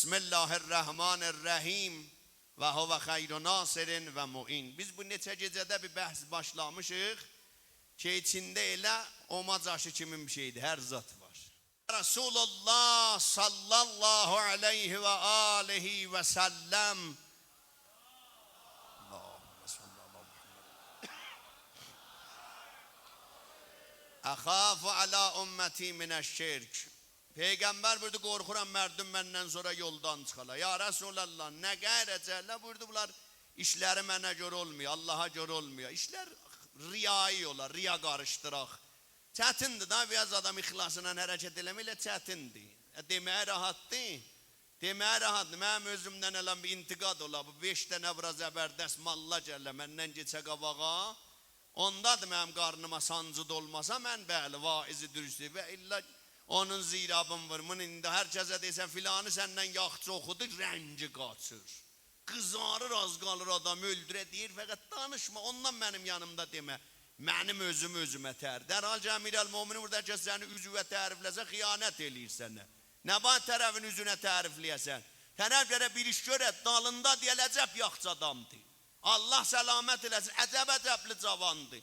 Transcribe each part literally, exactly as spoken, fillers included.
بسم الله الرحمن الرحیم. و هو خیر ناصر و معین. بیز بو نئچه گئجه‌ده بیر بحث باشلامیشیق کی، ایچینده ائله اوماج آشی کیمین بیر شئیدیر، هر زاد وار. رسول الله صلی الله علیه و آله و سلم. اللهم صل علی محمد. اخاف علی امتی من الشرک. پیغمبر بویوردو: «قورخورام مردم مندن سونرا یولدان چیخالار.» «یا رسول الله، نه قدر اجه‌للر؟» بویوردو: «بونلار ایشلری منه گؤره اولمویا، آللاها گؤره اولمویا. ایشلر ریایی اولار، ریا قاریشدیراق.» چتیندیر دا، بیر آز آدام اخلاصلا حرکت ائله‌مک ائله چتیندیر. ائ، دئمه‌یه راحتدیر. دئمه‌یه راحتدیر. منیم اؤزومدن الان بیر انتقاد اولا، بو بئش دنه بورا زبردست ماللا گللر مندن کئچه قاباغا. اوندادیر منیم قارنیما سانجی دولماسا، من، بلی، واعظ درستی و الا اونون زیرابین وورمون. ایندی هر کسه دئسن، فلانی سندن یاخشی اوخودو، رنگی قاچیر. قیزاریر، آز قالیر آدامی اؤلدوره، دئییر: «فقط دانیشما، اوندان منیم یانیمدا دئمه.» منیم اؤزوم اؤزومه تر. در حالی کی امیرالمؤمنین بویوردو: «هر کس سنی اوزووه تعریفله‌سه، خیانت ائله‌ییر سنه. نه باید طرفین اوزونه تعریفله‌یه‌سن؟ طرف گرک بیر ایش گؤره، دالیندا دئیه‌لر عجب یاخشی آدامدیر. آللاه سلامت ائله‌سین، عجب عجبلی جاواندیر.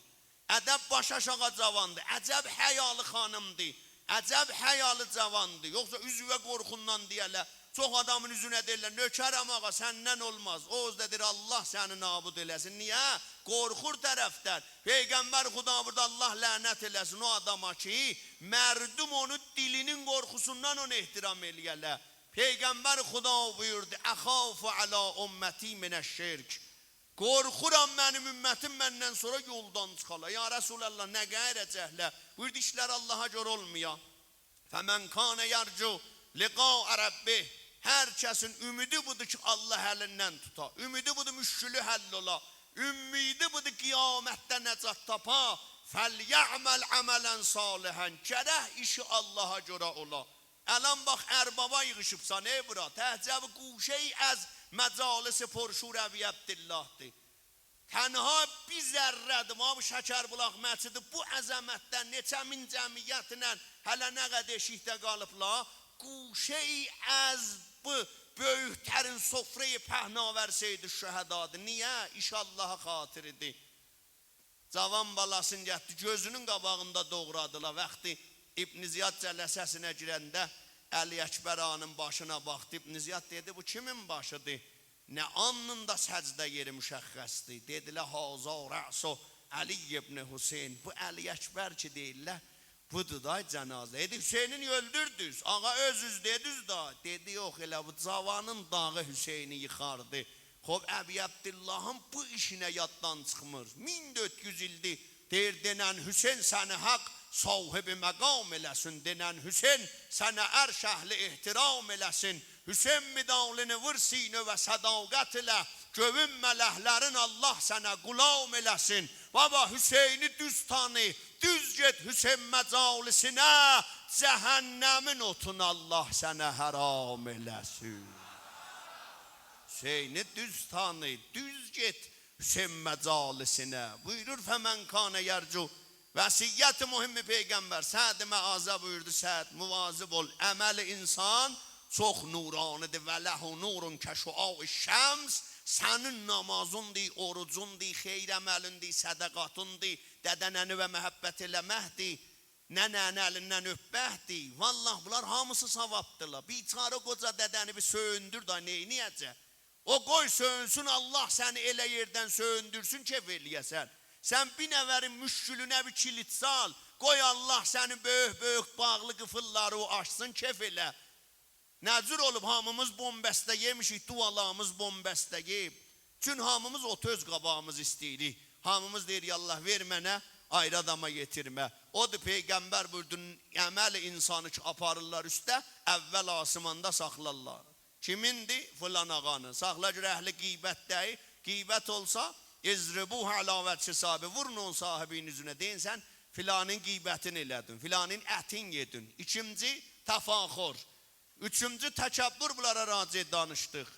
عجب باشی آشاغی جاواندیر. عجب حیالی خانیمدیر. عجب حیالی جاواندیر.» یوخسا اوزووه قورخوندان دئیه‌لر. چوخ آدامین اوزونه دئییرلر: «نؤکرم آقا، سندن اولماز.» او اؤزو ده دئییر: «آللاه سنی نابود ائله‌سین.» نییه؟ قورخور طرفدن. پیغمبر خدا بویوردو: «آللاه لعنت ائله‌سین او آداما کی، مردم اونو دیلینین قورخوسوندان اونو احترام ائله‌یه‌لر.» پیغمبر خدا بویوردو: «اخاف علی امتی من الشرک.» «قورخورام منیم امتیم مندن سونرا یولدان چیخالار.» «یا رسول الله، نه قدر اجه‌للر؟» بویوردو: «ایشلر آللاها گؤره اولمویا.» «فمن کان یرجو لقاء ربه.» هر کسین امیدی بودور کی، آللاه الیندن توتا. امیدی بودور مشکلی حل اولا. امیدی بودور قیامتده نجات تاپا. «فلیعمل عملا صالحا.» گرک ایشی آللاها گؤره اولا. الان باخ، اربابا ییغیشیبسان، ای بورا. تکجه بو گوشه‌ای از مجالس پرشور ابی عبدالله‌دیر. تنها بیر ذره‌دیر، ما بو شکربولاق مسجدی بو عظمتده، نئچه مین جمعیتله، هله نه قدر ائشیکده قالیبلار، گوشه‌ای از بو بؤیوک‌ترین سفره‌ی پهناور سیدالشهدادیر. نییه؟ ایش آللاها خاطیریدیر. جاوان بالاسینی گتدی، گؤزونون قاباغیندا دوغرادیلار. وقتی ابن زیاد جلسه‌سینه گیرنده علی اکبر آقانین باشینا باخدی. ابن زیاد دئدی: «بو کیمین باشیدیر؟ نه آلنیندا سجده یئری مشخصدیر؟» دئدیلر: «هذا رأس علی ابن حسین.» بو علی اکبر کی دئییرلر، بودور دا جنازه. دئدی: «حسینی نییه اؤلدوردونوز؟ آقا اؤزوز دئدینیز دا.» دئدی: «یوخ، ائله بو جاوانین داغی حسینی ییخاردی.» خوب، ابی عبداللهین بو ایشی نه یاددان چیخمیر؟ مین دؤرد یوز ایلدیر دئییر: «دئنن حسین سنه حق صاحب مقام ائله‌سین، دئنن حسین سنه عرش اهل احترام ائله‌سین. حسین مدالینی وور سینه‌وه صداقت ایله، گؤیون ملکلرین آللاه سنه غلام ائله‌سین. بابا، حسینی دوز تانی، دوز گئت حسین مجالسینه، جهنمین اوتون آللاه سنه حرام ائله‌سین.» حسینی دوز تانی، دوز گئت حسین مجالسینه. بویورور: «فمن کان یرجو.» وصیت مهم پیغمبر. سعد معاذه بویوردو: «سعد، مواظب اول، عمل انسان چوخ نورانیدیر. و له نور کشعاع الشمس.» سنین نمازیندیر، اوروجوندور، خیر عملیندیر، صدقاتیندیر، دده ننه‌وه محبت ائله‌مکدیر، ننه‌نین الیندن اؤپمکدیر. والله، بونلار هامیسی ثوابدیرلار. بیچاره قوجا دده‌نی بیر سؤیوندور دا، نئینیه‌جک؟ او قوی سؤیونسون، آللاه سنی ائله یئردن سؤیوندورسون، کئف ائله‌یه‌سن. سن بیر نفرین مشکلینه بیر کیلیت سال، قوی آللاه سنین بؤیوک-بؤیوک باغلی قیفیللاری او آچسین، کئف ائله. نه جور اولوب هامیمیز بن‌بسته یئمیشیک، دعالاریمیز بن‌بسته یئییب؟ چون هامیمیز اوتو اؤز قاباغیمیز ایسته‌ییریک. هامیمیز دئییر: «یا آللاه، وئر منه، آیری آداما یئتیرمه.» اودور، پیغمبر بویوردو: «عمل انسانی کی آپاریرلار اوسته، اول آسماندا ساخلارلار.» کیمیندیر؟ فلان آقانین. ساخلا گؤر اهل غیبت دئییل. غیبت اولسا، «اضربوه علی وجه صاحبه»، وورون اونون صاحبینین اوزونه، دئیین: «سن فلانین غیبتینی ائله‌دین، فلانین اتین یئدین.» ایکینجی، تفاخر. اوچونجو، تکبر، بونلارا راجع دانیشدیق.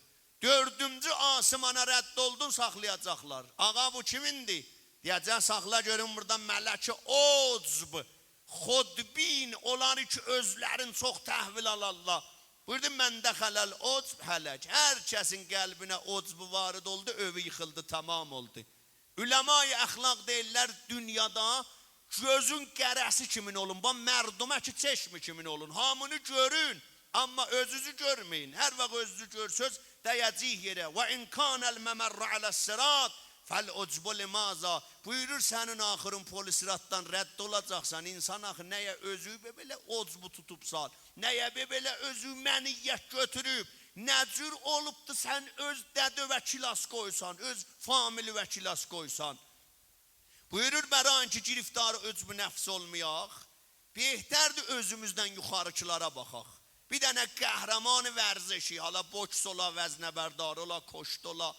دؤردونجو، آسمانا رد اولدون، ساخلایاجاقلار. «آقا، بو کیمیندیر؟» دئیه‌جک: «ساخلا گؤروم بورادا ملک عجب، خودبین، اولار کی اؤزلرین چوخ تحویل آلارلار. بویوردو: «من دخل العجب هلک.» هر کسین قلبینه عجب وارد اولدو، ائوی ییخیلدی، تمام اولدو. علمای اخلاق دئییرلر، دونیادا گؤزون قره‌سی کیمین اولون، باخ، مردمه کی چشمی کیمین اولون، هامینی گؤرون، اما اؤزونوزو گؤرمه‌یین. هر واخت اؤزونوزو گؤرسز، دَیه‌جه‌ییک یئره. «و ان کان الممر علی الصراط فالعجب لماذا؟» بویورور، سنین آخیرین پل صراطدان رد اولاجاقسان، انسان آخی نه‌یه اؤزووو بئ-، بئله عجبو توتوبسان؟ نه‌یه بئ-، بئله اؤزووو منیت گؤتوروب؟ نه جور اولوبدو سن اؤز دده‌وه کلاس قویسان، اؤز فامیلیوه کلاس قویسان؟ بویورور، برای اینکه گرفتار عجب نفس اولمایاق، بهتردیر اؤزوموزدن یوخاریکیلارا باخاق. بیر دنه قهرمان ورزشی، حالا بوکس اولا، وزنه‌بردار اولا، کشتی اولا،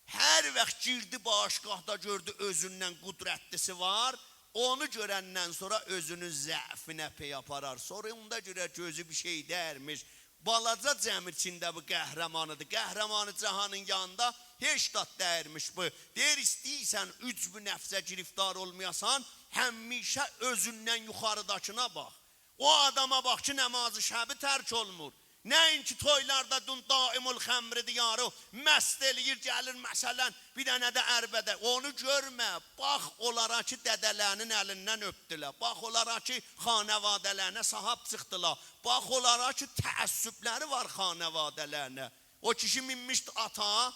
هر واخت گیردی باشگاهدا گؤردو اؤزوندن قدرتلی‌سی وار، اونو گؤرندن سونرا اؤزونون ضعفینه پی آپارار. سونرا اوندا گؤرر کی اؤزو بیر شئی دئییرمیش. بالاجا جمع ایچینده بو قهرمانی‌دیر. قهرمان جهانین یانیندا هئچ زاد دئییرمیش بو. دئییر، ایسته‌ییرسن عجب نفسه گرفتار اولمایاسان، همیشه اؤزوندن یوخاریداکینا باخ. او آداما باخ کی نماز شبی ترک اولمور. نه‌اینکی تویلاردا دون دائم الخمره‌دیر، یارو مست ائله‌ییر، گلیر مثلا بیر دنه ده عربده. اونو گؤرمه، باخ اونلارا کی دده‌لرینین الیندن اؤپدولر. باخ اونلارا کی خانواده‌لرینه صاحیب چیخدیلار. باخ اونلارا کی تعصبلری وار خانواده‌لرینه. او کیشی مینمیشدی آتا،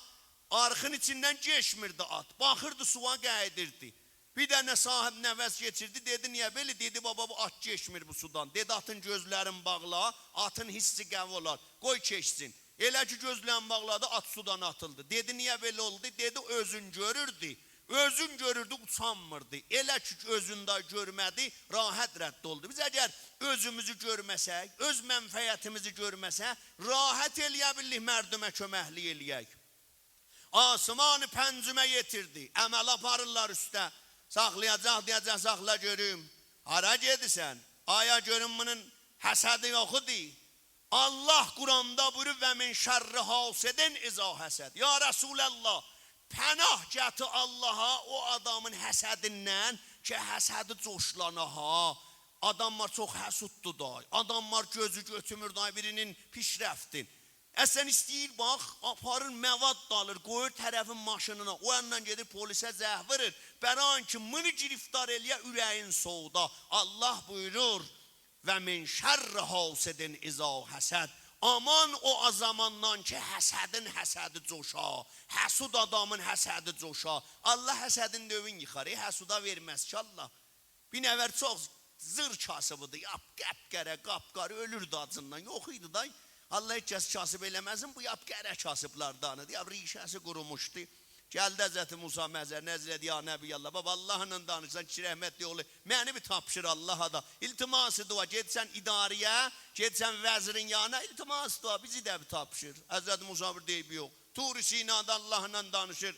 آرخین ایچیندن گئچمیردی آت. باخیردی سویا، قاییدیردی. بیر دنه صاحب‌نفس کئچیردی، دئدی: «نییه بئله؟» دئدی: «بابا، بو آت کئچمیر بو سودان.» دئدی: «آتین گؤزلرین باغلا، آتین حسی قوی اولار، قوی کئچسین.» ائله کی گؤزلرینی باغلادی، آت سودان آتیلدی. دئدی: «نییه بئله اولدو؟» دئدی: «اؤزون گؤروردو، اؤزون گؤروردو، اوچانمیردی. ائله کی اؤزون ده گؤرمه‌دی، راحت رد اولدو.» بیز اگر اؤزوموزو گؤرمه‌سک، اؤز منفعتیمیزی گؤرمه‌سک، راحت ائلیه بیلیریک مردمه کؤمکلیک ائلیک. آسمان پنجمه یئتیردی. عمله آپاریرلار اوسته. ساخلایاجاق، دئیه‌جک: «ساخلا گؤروم. هارا گئدیرسن؟ آیا گؤروم بونون حسدی یوخ ایدی؟» الله قرآندا بویورور: «و من شر حاسد اذا حسد.» یا رسول‌الله، پناه گتیر اللها او آدامین حسدیندن کی حسدی جوشلانا ها. آداملار چوخ حسوددور دا. آداملار گؤزو گؤتورمور دا بیرینین پیشرفتین. اصلا ایسته‌ییر، باخ، آپاریر، مواد آلیر، قویور طرفین ماشینینا، او یاندان گئدیر پلیسه زنگ وورور. برای اینکه بونو گرفتار ائلیه، اوره‌یین سووودا. الله بویورور: «و من شر حاسد اذا حسد.» آمان او زاماندان کی حسدین حسدی جوشا، حسود آدامین حسدی جوشا. الله حسدین ده ائوین ییخار، ائ، حسودا وئرمز کی الله. بیر نفر چوخ زیر کاسیب ایدی، لاپ قاپ‌قارا، قاپ‌قارا، اؤلوردو آجیندان. یوخ ایدی دا. الله هئچ کسی کاسیب ائله‌مه‌سین، بو لاپ قارا کاسیبلاردان ایدی. یا ریشه‌سی قوروموشدو. گلدی حضرت موسی محضره، نذر ائله‌دی: «یا نبی‌الله، بابا، اللهلا دانیشیرسان، کیشی رحمتلی اوغلو، منی بیر تاپشیر اللها دا. التماس دعا، گئدیسن اداره‌یه، گئدیسن وزیرین یانینا، التماس دعا، بیزی ده بیر تاپشیر.» حضرت موسی بویوردو: «عیبی یوخ.» طور سینادا اللهلا دانیشیر.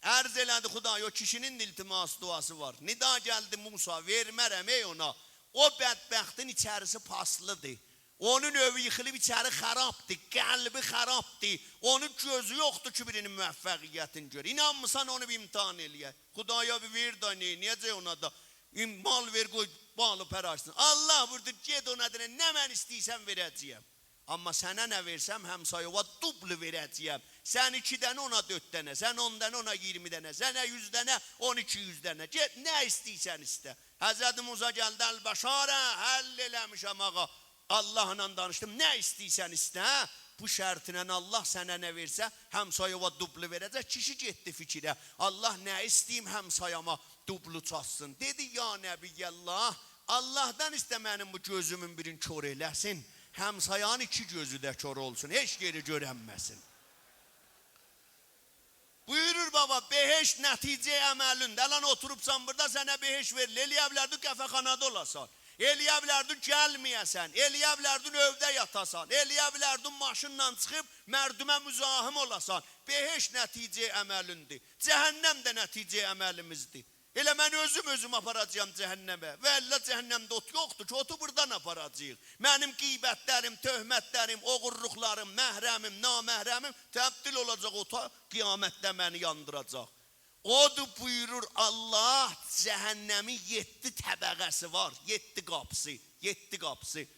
عرض ائله‌دی: «خدایا، او کیشی‌نین ده التماس دعاسی وار.» ندا گلدی: «موسی، وئرمه‌رم، ائ، اونا. او بدبختین ایچریسی پاسلیدیر. اونون ائوی ییخیلیب، ایچری خرابدیر، قلبی خرابدیر. اونون گؤزو یوخدور کی بیرینین موفقیتینی گؤره. اینانمیسان، اونو بیر امتحان ائلیه.» «خدایا، بیر وئر دا، نه، نئجه اونا دا؟ این مال وئر، قوی مال و پارا آچسین.» الله بویوردو: «گئت اونا دئنه، نمنه ایسته‌ییرسن وئره‌جه‌یم. اما سنه نه وئرسم، همسایاوا دوبل وئره‌جه‌یم. سن ایکی دنه، اونا دؤرد دنه، سن اون دنه، اونا ایگیرمی دنه، سنه یوز دنه، اونا ایکی یوز دنه. گئت، نه ایسته‌ییرسن ایسته.» حضرت موسی گلدی: «البشاره، حل ائله‌میشم، آقا. اللهلا دانیشدیم، نه ایسته‌ییرسن ایسته. بو شرطینن الله سنه نه وئرسه، همسایاوا دوبل وئره‌جک.» کیشی گئتدی فیکره: «الله، نه ایسته‌ییم، همسایاما دوبل چاتسین؟» دئدی: «یا نبی‌الله، اللهدان ایسته منیم بو گؤزومون بیرین کور ائله‌سین، همسایانین ایکی گؤزو ده کور اولسون، هئچ یئری گؤرنمه‌سین.» بویورور بابا، بهشت نتیجه‌ی عملین‌دیر. الان اوتوروبسان بورادا، سنه بهشت وئریلیر. ائلیه بیلردین قهوه‌خانادا اولاسان، ائلیه بیلردین گلمه‌یه‌سن، ائلیه بیلردین ائوده یاتاسان، ائلیه بیلردین ماشینلا چیخیب مردمه مزاحم اولاسان. بهشت نتیجه‌ی عملین‌دیر، جهنم ده نتیجه‌ی عملیمیزدیر. ائله من اؤزوم اؤزومو آپاراجاغام جهنمه. والله جهنمده اوت یوخدور کی، اوتو بورادان آپاراجاغیق. منیم غیبتلریم، تهمتلریم، اوغورلوقلاریم، محرمیم، نامحرمیم تبدیل اولاجاق اوتا، قیامتده منی یاندیراجاق. اودور، بویورور الله، جهنمین یئددی طبقه‌سی وار، یئددی قاپیسی، یئددی قاپیسی.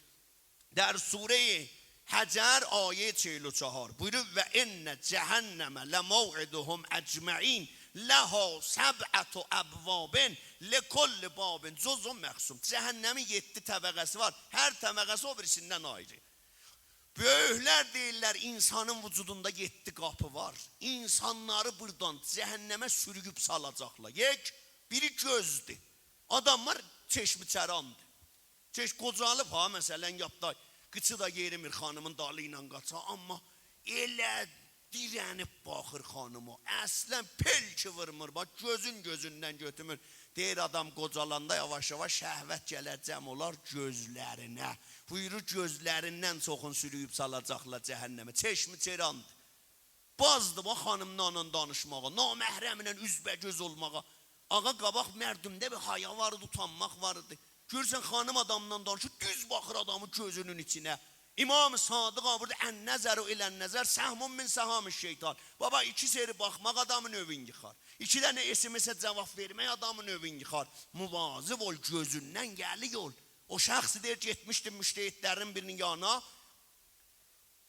در سوره‌ی حجر، آیه چهل و چهار. بویورور: «و ان جهنم لموعدهم اجمعین، لها سبعة ابواب، لکل باب جزء مقسوم.» جهنمین یئددی طبقه‌سی وار. هر طبقه‌سی او بیریسیندن آیری. بؤیوکلر دئییرلر، اینسانین وجودوندا یئددی قاپی وار. اینسانلاری بورادان جهنمه سورویوب سالاجاقلار. یک، بیری گؤزدور. آدام وار، چشم‌چراندیر. چش-، قوجالیب ها، مثلا، یاپدای، قیچی دا یئریمیر خانیمین دالی ایله قاچا، آمما ائله دیره‌نیب باخیر خانیما. اصلا پلکی وورمور، باخ، گؤزون گؤزوندن گؤتورمور. دئییر، آدام قوجالاندا یاواش-یاواش شهوت گلر، جمع اولار گؤزلرینه. بویورور، گؤزلریندن چوخون سورویوب سالاجاقلار جهنمه. چشم‌چراندیر. بازدی باخ خانیملا دانیشماغا، نامحرمله اوزبه‌گؤز اولماغا. آقا، قاباق مردمده بیر حیا وار ایدی، اوتانماق وار ایدی. گؤرورسن، خانیم آداملا دانیشیر، دوز باخیر آدامین گؤزونون ایچینه. امام صادق بویوردو: «النظر الی النظر سهم من سهام الشیطان.» بابا، ایکی سری باخماق آدامین ائوین ییخار. ایکی دنه اس‌ام‌اسه جواب وئرمک آدامین ائوین ییخار. مواظب اول، گؤزوندن گلی اول. او شخص دئییر، گئتمیشدیم مجتهدلرین بیرینین یانینا.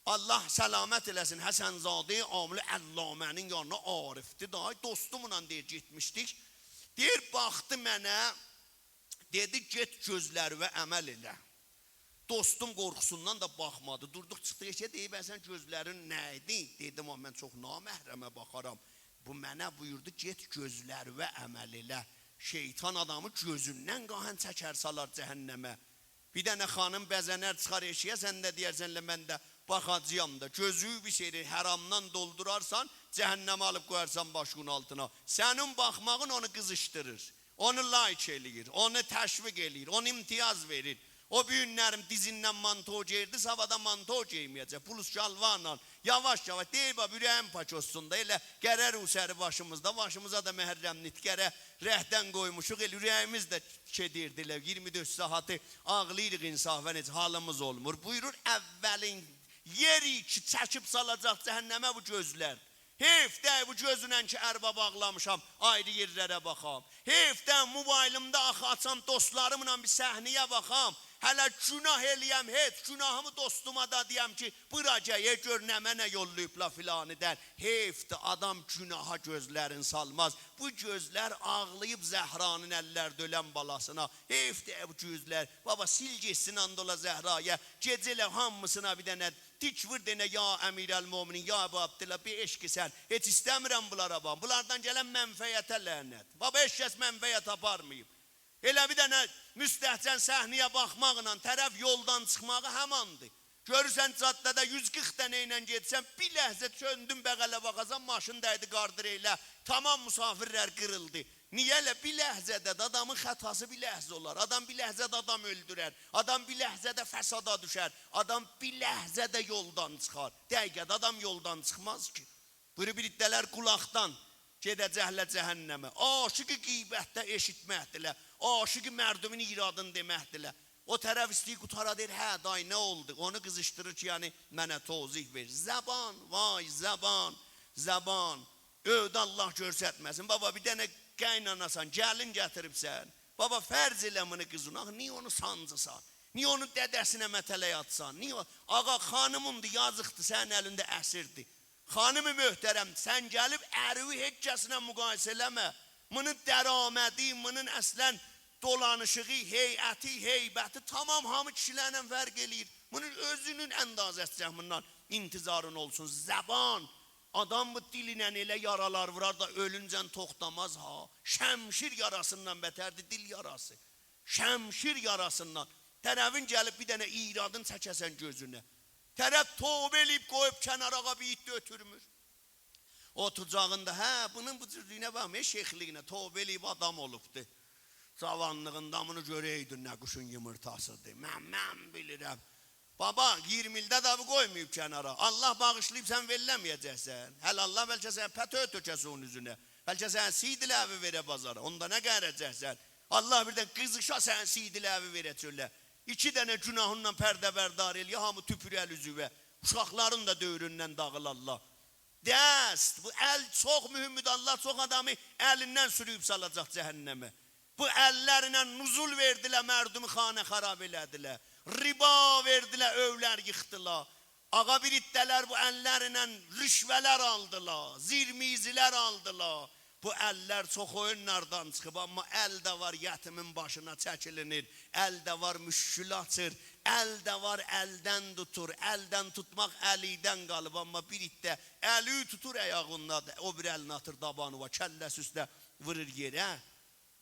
الله سلامت ائله‌سین، حسن‌زاده عامل علامه‌نین یانینا، عارفدیر دا، دوستوملا دئییر، گئتمیشدیک. دئییر، باخدی منه، دئدی: «گئت گؤزلریوه عمل ائله.» دوستوم قورخوسوندان دا باخمادی. دوردوق، چیخدیق ائشیگه، دئییر: «بس سن گؤزلرین نه ایدی؟» دئدیم: «آ، من چوخ نامحرمه باخارام. بو منه بویوردو، گئت گؤزلریوه عمل ائله.» شیطان آدامی گؤزوندن قاهین چکر سالار جهنمه. بیر دنه خانیم بزنر، چیخار ائشیگه، سن ده دئیرسن: «ائله من ده باخاجاغام دا.» گؤزووو بیر شئیی حرامدان دولدورارسان، جهنمه آلیب قویارسان باشین آلتینا. سنین باخماغین اونو قیزیشدیریر، اونو لایک ائله‌ییر، اونو تشویق ائله‌ییر، اونو امتیاز وئریر. او بو گونلری دیزیندن مانتو گئییردی، صاباح دا مانتو گئیمه‌یه‌جک. بلوز شالوارلا یاواش-یاواش، دئییر: «بابا، اوره‌ییم پاک اولسون دا، ائله قره روسری باشیمیزدا، باشیمیزا دا محرم‌لیک، قره ره‌دن قویموشوق، ائله اوره‌ییمیز ده گئدیردی، ائله ایگیرمی دؤرد ساعاتی آغلاییریق، انصافا هئچ حالیمیز اولمور.» بویورور، اولین یئری کی چکیب سالاجاق جهنمه بو گؤزلر. حیف ده بو گؤزونن کی ارباب آغلامیشام، آیری یئرلره باخام. حیف ده موبایلیمدا آخی آچام، دوستلاریملا بیر صحنه‌یه باخام. هله گناه ائله‌یم، هئچ گناهیمی دوستوما دا دئیم کی، بورا گل، گؤر نمنه یوللاییبلار فلانی‌دن. حیفدیر، آدام گناها گؤزلرین سالماز. بو گؤزلر آغلاییب زهرانین اللرده اؤلن بالاسینا. حیفدیر، ائ، بو گؤزلر. بابا، سیل گئتسین، آند اولا زهرایا. گئجه ائله هامیسینا بیر دنه تیک وور، دئنه: «یا امیرالمؤمنین، یا اباعبدالله، به عشق سن هئچ ایسته‌میرم بونلارا باخیم. بونلاردان گلن منفعته لعنت.» بابا، هئچ کس منفعت آپارماییب. ائله بیر دنه مستهجن صحنه‌یه باخماقلا طرف یولدان چیخماغی هماندیر. گؤرورسن جاده‌ده یوز قیرخ دنه ایله گئدیرسن، بیر لحظه چؤندون بغله باخاسان، ماشین دَیدی گاردیرئیله، تمام مسافرلر قیریلدی. نییه ائله؟ بیر لحظه‌ده ده آدامین خطاسی بیر لحظه اولار. آدام بیر لحظه‌ده آدام اؤلدورر. آدام بیر لحظه‌ده فسادا دوشر. آدام بیر لحظه‌ده یولدان چیخار. دقیقه‌ده آدام یولدان چیخماز کی. بویورور، بیر عده‌لر قولاقدان گئده‌جکلر جهنمه. عاشق غیبتده ائشیتمکدیرلر. عاشق مردمون ایرادینی دئمکدیرلر. او طرف ایسته‌ییر قوتارا، دئییر: «هه، دای نه اولدو؟» اونو قیزیشدیریر کی، یعنی منه توضیح وئر. زبان، وای زبان، زبان. ائوده الله گؤرستمه‌سین. بابا، بیر دنه قایناناسان، گلین گتیریبسن. بابا، فرض ائله بونو قیزین، آخی نییه اونو سانجیسان؟ نییه اونون دده‌سینه متلک آتسان؟ نییه او-، آقا، خانیمیندی، یازیقدی، سنین الینده اسیردی. خانم محترم، سن گلیب اریوی هئچ کسله مقایسه ائله‌مه. بونون درآمدی، بونون اصلا دولانیشیغی، هیئتی، هیبتی تمام هامی کیشیلرله فرق ائله‌ییر. بونون اؤزونون اندازه‌سیجک بوندان انتظارین اولسون. زبان، آدام بو دیلینن ائله یارالار وورار دا اؤلونجن توختاماز ها. شمشیر یاراسیندان بتردیر دیل یاراسی. شمشیر یاراسیندان. طرفین گلیب بیر دنه ایرادین چکه‌سن گؤزونه. طرف توبه ائله‌ییب قویوب کنارا، آقا، بیر ایت ده اؤتورمور. اوتوراجاغیندا، هه، بونون بو جورلویونه باخما، شیخلیگینه، توبه ائله‌ییب آدام اولوبدو. جاوانلیغیندا بونو گؤره‌یدین، نه قوشون یومورتاسیدیر. من، من بیلیرم. بابا، ایگیرمی ایلده ده بو قویماییب کنارا. الله باغیشلاییب، سن ول ائله‌مه‌یه‌جکسن. هله الله بلکه سنه پتو تؤکه سویون اوزونه. بلکه سنه سی‌دی لهوی وئره بازارا. اوندا نه قهره‌جکسن؟ الله بیردن قیزیشا، سنه سی‌دی لهوی وئره چؤله. ایکی دنه گناهیندان پرده‌بردار ائله‌یه، هامی توپورر اوزووه. اوشاقلارین دا دؤوروندن داغیلارلار. دست، بو ال چوخ مهمدور. الله چوخ آدامی الیندن سورویوب سالاجاق جهنمه. بو اللرله نزول وئردیلر، مردمی خانه‌خراب ائله‌دیلر. ربا وئردیلر، ائولر ییخدیلار. آقا، بیر عده‌لر بو اللرله رشوه‌لر آلدیلار، زیرمیزی‌لر آلدیلار. بو اللر چوخ اویونلاردان چیخیب، آمما ال ده وار، یتیمین باشینا چکیلینیر، ال ده وار، مشکل آچیر، ال ده وار، الدن توتور، الدن توتماق الیکدن قالیب، آمما بیر عده الی توتور، آیاغی اوندادیر، او بیر الینی آتیر دابانیوا، کلّه‌سی اوسته وورور یئره.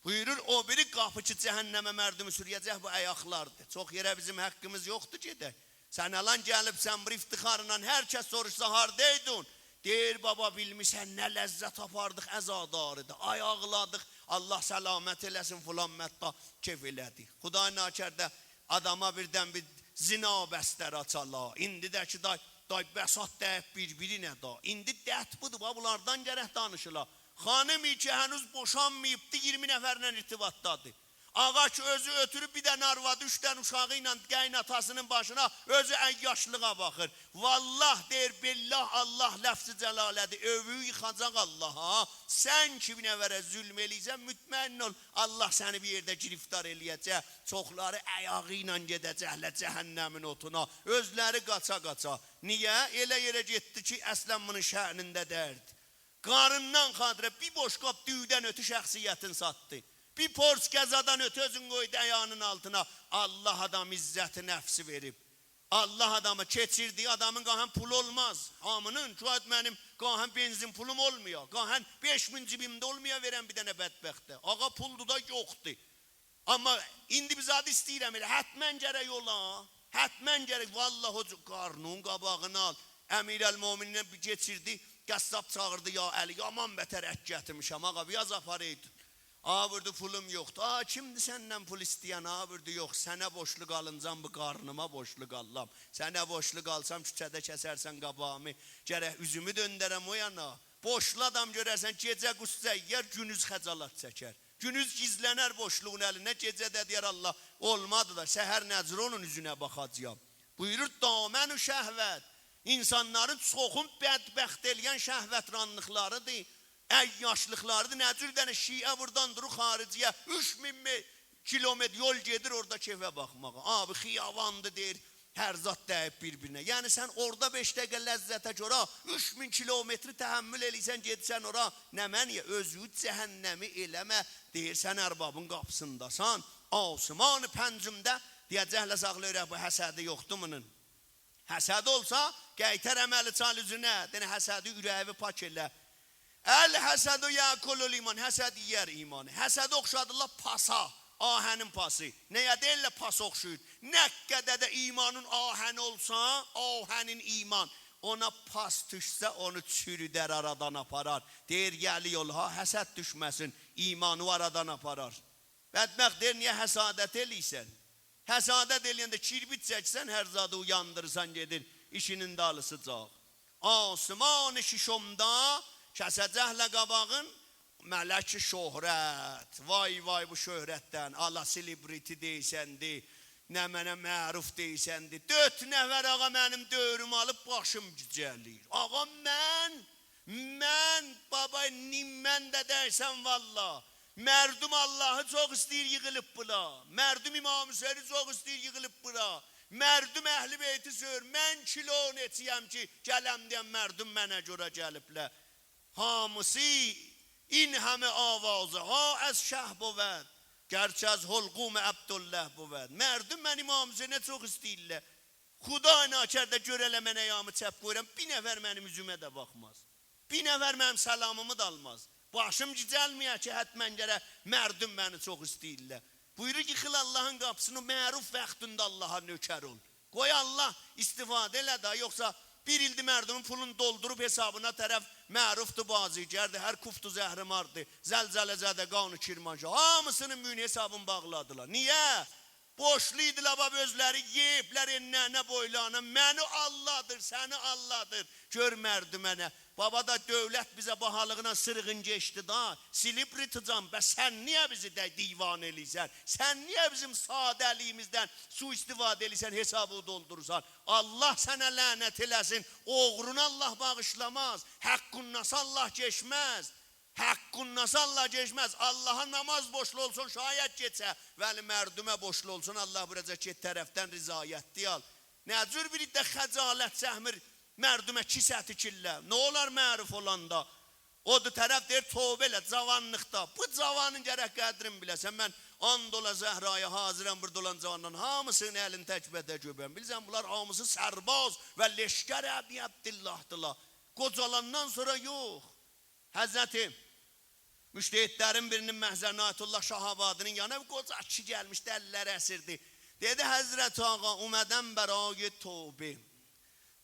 بویورور، او بیری قاپی کی جهنمه مردومو سورویه‌جک، بو آیاقلاردیر. چوخ یئره بیزیم حقیمیز یوخدور گئدک. سن الان گلیبسن بو افتخارلا، هر کس سوروشسا: «هاردایدین؟» دئییر: «بابا، بیلمیرسن نه لذت آپاردیق، عزاداریدی. آی آغلادیق، الله سلامت ائله‌سین، فلان مدّا کئف ائله‌دیک.» خدای نکرده آداما بیردن بیر زنا بستری آچالار. ایندی ده کی دای، دای بساط دَییب بیر-بیرینه دا. ایندی درد بودور، باخ، بونلاردان گرک دانیشیلا. خانیمی کی هنوز بوشانماییبدی، اییرمی نفرله ارتباطدادیر. آقا کی اؤزو اؤتوروب بیر دنه آروادی، اوچ دنه اوشاغی ایله قایناتاسی‌نین باشینا، اؤزو عیاشلیغا باخیر. والله، دئییر، بالله، الله لفظ جلاله‌دیر، ائوی ییخاجاق الله ها. سن کی بیر نفره ظلم ائله‌ییرسن، مطمئن اول، الله سنی بیر یئرده گرفتار ائله‌یه‌جک. چوخلاری آیاغی ایله گئده‌جکلر جهنمین اوتونا، اؤزلری قاچا-قاچا. نییه؟ ائله یئره گئتدی کی اصلاً بونون شأنینده دئییردی. قاریندان خاطره بیر بوشقاب دویودن اؤتو شخصیتین ساتدی. بیر پرس غذادان اؤتو اؤزون قویدو آیاغی‌نین آلتینا. الله آداما عزت نفسی وئریب. الله آداما کئچیردی، آدامین گاهاً پولو اولماز. هامی‌نین، شاید منیم گاهاً بنزین پولوم اولمایا، گاهاً بئش مین جیبیمده اولمایا وئرم بیر دنه بدبخته. آقا، پولدور دا یوخدور. آمما ایندی بیر زاد ایسته‌ییرم ائله، حتماً گرک اولا. حتماً گرک، والله، او قارنین قاباغینی آل. امیرالمؤمنینن بیر کئچیردی، قصاب چاغیردی: «یا علی، یامان بتر ات گتیرمیشم، آقا، بیر آز آپارایدین.» آقا بویوردو: «پولوم یوخدور.» «آ، کیمدیر سندن پول ایسته‌ین؟» آقا بویوردو: «یوخ، سنه بورجلو قالینجام، بو قارنیما بورجلو قاللام. سنه بورجلو قالسام، کوچه‌ده کسرسن قاباغیمی، گرک اوزومو دؤندرم او یانا.» بورجلو آدام گؤررسن، گئجه غصه یئیر، گونوز خجالت چکر. گونوز گیزلنر بورجلویون الیندن، گئجه ده دئیر: «الله، اولمادی دا، سحر نه جور اونون اوزونه باخاجاغام؟» بویورور، دامن شهوت، اینسانلارین چوخون بدبخت ائله‌ین شهوترانلیقلاریدیر، عیاشلیقلاریدیر. نه جور دنه شیعه بوردان دورور خارجی‌یه، اوچ مین می-، کیلومتر یول گئدیر اورادا کئفه باخماغا. آبی، خیاباندی، دئییر، هر زاد دَییب بیر-بیرینه. یعنی سن اورادا بئش دقیقه لذته گؤره اوچ مین کیلومتری تحمل ائله‌ییرسن، گئدیرسن اورا. نمنه‌یه؟ اؤزووو جهنمی ائله‌مه. دئییر، سن اربابین قاپیسینداسان، آسمان پنجمده. دئیه‌جکلر، ساخلا اورک، بو حسدی یوخدور بونون. حسد اولسا، قایتار عملی چال اوزونه. دئنه حسدی، اوره‌ییوی پاک ائله. «الحسد یأکل الایمان»، حسد یئیر ایمانی. حسدی اوخشادیرلار پاسا، آهنین پاسی. نه‌یه دئییرلر پاسا اوخشویور؟ نه قدر ده ایمانین آهنی اولسا، آهنین ایمان، اونا پاس دوشسه، اونو چورودر، آرادان آپارار. دئییر، یه‌لی اول ها، حسد دوشمه‌سین، ایمانی آرادان آپارار. بدبخت دئییر، نییه حسادت ائله‌ییرسن؟ حسادت ائله‌ینده کیربیت چکسن، هر زادی اویاندیریرسان، گئدیر ایشینین دالیسیجاق. آسمان ششمده کسه‌جکلر قاباغین، ملک شهرت. وای وای بو شهرتدن، آلا، سلبریتی دئییرسندی، نمنه معروف دئییرسندی. دؤرد نفر، آقا، منیم دؤورومو آلیب، باشیم گیجله‌ییر. آقا، من من، بابا، نیم من ده دئییرسن، والله. مردم اللهی چوخ ایسته‌ییر، ییغیلیب بورا. مردم امام حسینی چوخ ایسته‌ییر، ییغیلیب بورا. مردم اهل بیتی سئویر. من کیلو نئچه‌یم کی، گلم دئیم، مردم منه گؤره گلیبلر. هامیسی این همه آوازه ها از شه بود، گرچه از حلقوم عبدالله بود. مردم منی امام حسینه چوخ ایسته‌ییرلر. خدای نکرده گؤر ائله من آیاغیمی چپ قویورام، بیر نفر منیم اوزومه ده باخماز. بیر نفر منیم سلامیمی دا آلماز. باشیم گیجلمه‌یه کی، حتماً گرک مردم منی چوخ ایسته‌ییرلر. بویورور، ییخیل اللهین قاپیسینی، معروف واختیندا اللها نؤکر اول. قوی الله استفاده ائله ده، یوخسا بیر ایلدیر مردمون پولونو دولدوروب حسابینا، طرف معروفدور، بازیگردیر، هر کوفت و زهرماردیر، زلزله‌زدگان کرمانشاه، هامیسینین بوگون حسابینی باغلادیلار. نییه؟ بورجلو ایدیلر، بابا، اؤزلری یئییبلر انه‌نه بویلانا. منی آللادیر، سنی آللادیر. گؤر مردمه نه. بابا دا دؤولت بیزه باهالیغینا سیریغین کئچدی دا. سلبریتی جان، به سن نییه بیزی ده دیوانه ائله‌ییرسن؟ سن نییه بیزیم ساده‌لیگیمیزدن سوءاستفاده ائله‌ییرسن، حسابی دولدورورسان؟ الله سنه لعنت ائله‌سین. اوغرونو الله باغیشلاماز. حق‌الناسا الله کئچمز. حق‌الناسا الله کئچمز. اللها نماز بورجلو اولسون، شاید کئچه، ولی مردمه بورجلو اولسون، الله بویوراجاق کی، طرفدن رضایتلی آل. نه جور بیر ده خجالت چکمیر، مردومه کیسه تیکیرلر؟ نه اولار معروف اولاندا؟ او دا طرف دئییر، توبه ائله، جاوانلیقدا. بو جاوانین گرک قدرین بیله‌سن. من آند اولا زهرایا، حاضرام بورادا اولان جاوانلارین هامیسینین الینی تک‌به‌تک اؤپم. بیلیرسن، بونلار هامیسی سرباز و لشکر ابی عبدالله‌دیرلار. قوجالاندان سونرا یوخ. حضرت مجتهدلرین بیرینین محضرینه، آیت‌الله شاه‌آبادی‌نین یانینا بیر قوجا کیشی گلمیشدی، اللری اسیردی. دئدی: «حضرت آقا، اومدم برای توبه.»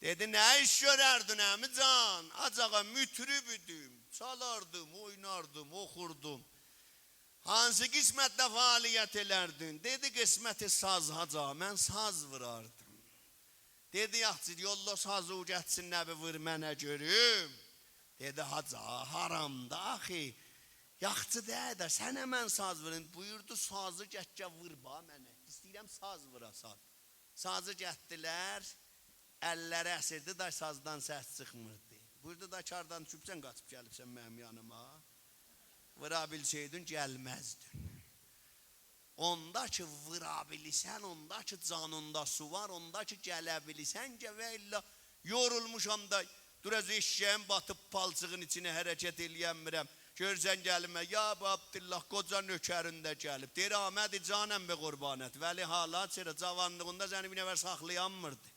دئدی: «نه ایش گؤرردین، عمی‌جان؟» «حاج آقا، مطرب ایدیم، چالاردیم، اویناردیم، اوخوردوم.» «هانسی قسمتده فعالیت ائلردین؟» دئدی: «قسمت ساز، حاج آقا، من ساز ووراردیم.» دئدی: «یاخشی، یوللا سازی گتیرسینلر، بیر وور منه گؤروم.» دئدی: «حاج آقا، حرامدیر آخی. یاخشی دئییل ده، سنه من ساز وورام.» بویوردو: «سازی گتیر، گل وور باخ منه. ایسته‌ییرم ساز ووراسان.» سازی گتیردیلر، اللری اسیردی، دای سازدان سس چیخمیردی. بویوردو: «دای هاردان دوشوبسن، قاچیب گلیبسن منیم یانیما؟ وورا بیلسه‌یدین، گلمزدین.» اوندا کی وورا بیلیسن، اوندا کی جانیندا سو وار، اوندا کی گله بیلیسن، گل، والله یورولموشام دا، دور آز ائششه‌ییم باتیب پالچیغین ایچینه، حرکت ائلیه‌نمیرم. گؤرورسن گلیمه: «یا اباعبدالله، قوجا نؤکرین ده گلیب.» دئییر: «آمدی جانم به قربانت.» ولی حالا چرا؟ جاوانلیغیندا سنی بیر نفر ساخلایانمیردی.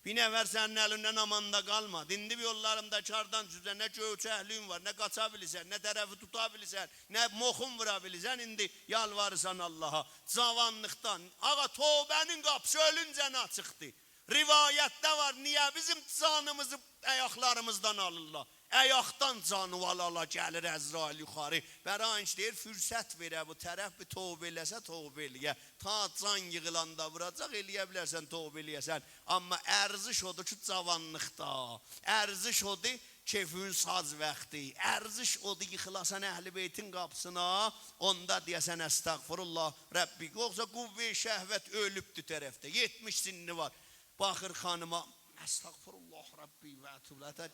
بیر نفر سنین الیندن آماندا قالمادی. ایندی بیر یوللاریندا هاردان دوشوبسن، نه گؤیچکلیگین وار، نه قاچا بیلیرسن، نه طرفی توتا بیلیرسن، نه مخون وورا بیلیرسن، ایندی یالواریرسان آللاها. جاوانلیقدان. آقا، توبه‌نین قاپیسی اؤلونجن آچیقدیر. روایتده وار، نییه بیزیم جانیمیزی آیاقلاریمیزدان آلیرلار؟ آیاقدان جانی آلا-آلا گلیر عزرائیل یوخاری. برای اینکه دئییر، فرصت وئره بو طرف، بیر توبه ائله‌سه، توبه ائله‌یه. تا جان ییغیلاندا ووراجاق، ائلیه بیلرسن توبه ائلیه‌سن. آمما ارزش اودور کی، جاوانلیقدا. ارزش اودور، کئفین ساز واختی. ارزش اودور، ییخیلاسان اهل بیتین قاپیسینا، اوندا دئیه‌سن: «استغفرالله ربی.» یوخسا قوهٔ شهوت اؤلوبدور طرفده. یئتمیش سنّی وار. باخیر خانیما: «استغفرالله ربی و اتوب الیه.»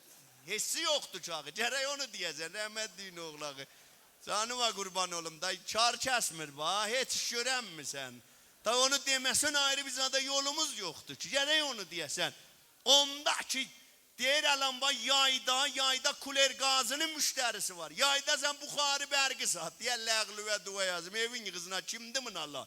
حسی یوخدور کی آخی. گرک اونو دئیه‌سن، رحمتلیگین اوغلو آخی. جانیوا قوربان اولوم، دا کار کسمیر، باخ، هئچ ایش گؤرنمیرسن. دا اونو دئمه‌سن آیری بیر زادا یولوموز یوخدور کی، گرک اونو دئیه‌سن. اوندا کی، دئییر، الان باخ، یایدا، یایدا کولر گازی‌نین مشتری‌سی وار. یایدا سن بخاری برقی سات، دئیرلر عقلووه دعا یازیم، ائوین ییغیسینا، کیمدیر بونو آلان؟